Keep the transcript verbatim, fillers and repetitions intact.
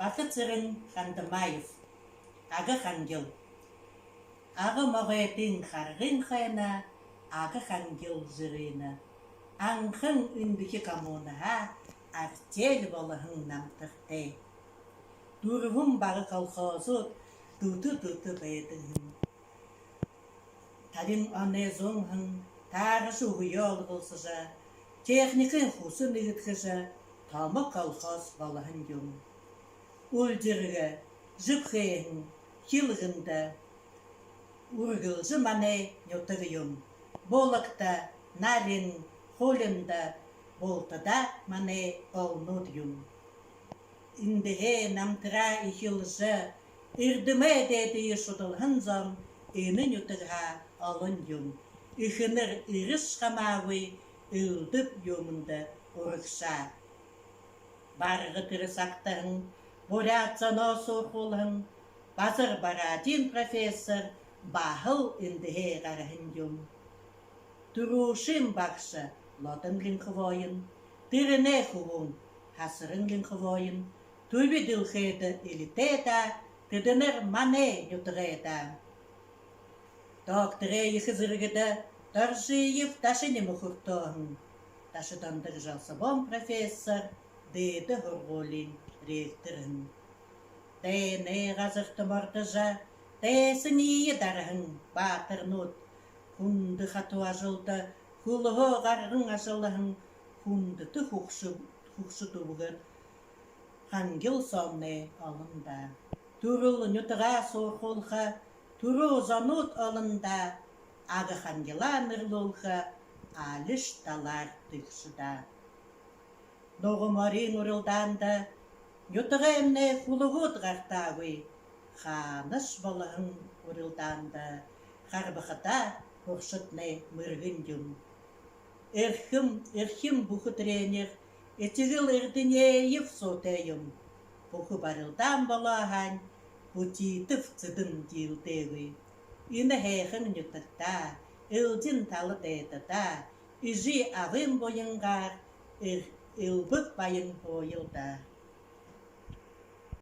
Бата-Цырен Хандамаев. Ага хангил. Ага могойтын харгын хойно Ага хангил жэрынэ. Анхан Эндэхи коммунаһаа артель болоһон намтартай. Дүрбэн бага колхозууд дүтэ-дүтэ байдаг һэн. Табин оной зун һэн, тааржа үгөө олголсожо, техникын хүсэ нэгэдхэжэ, томо колхоз болоһон юм. Үльдэргэ, Жэбхээһэн, Хилгэндэ үргэлжэ манай нютаг юм. Булагта, Нарин, Хулинда, Бултада манай голнууд юм. Эндэһээ намтараа эхилжэ, эрдэмэй дээдые шудалһан зон энэ нютагһаа олон юм. Эхэнэр, эрэшье хамаагүй элдэб юумэндэ урагшаа. Барга тэрэ сагта һэн буряад зоноо суурхуулһан Базар Барадин профессор баһал эндэһээ гараһан юм. Түрүүшын багша Лодон Линховоин, тэрэнэй хүбүүн Хасаран Линховоин түби дэлхэйдэ элитэй даа, тэдэнэр манай нютагай даа. Докторэй ехэ зэргэдэ Доржиев Даши Нимахүртөө һэн. Даши Дондог Жалсабон профессор, дээдэ һургуулиин ректор һэн. Дайнай газарта мордожо, дайсаниие дараһан баатарнууд, хүндэ хатуу ажалда хүлһөө гарган ажаллаһан хүндэтэ хүгшэ-, хүгшэд үбгэд хангил соомнай олон даа. Түрэл нютагаа суурхуулха түрүү зонууд олон даа, Ага хангилаа нэрлүүлхэ алишье талаар тэгшэ даа. Нуган морин урилдаанда нютагаймнай хүлэгүүд гартаагүй, хаанашье болоһон урилдаанда харбахадаа һурагшаднай мэргэн юм. Эрхим, эрхим бүхэ тренер Этигэл Эрдынеев суутай юм. Бүхэ барилдаан болоо һаань, Бутитов Цыден диилдээгүй. Энэ һайхан нютагтаа, элдин тала дайдадаа, эжы абын буянгаар эр-, элбэг баян һууял даа.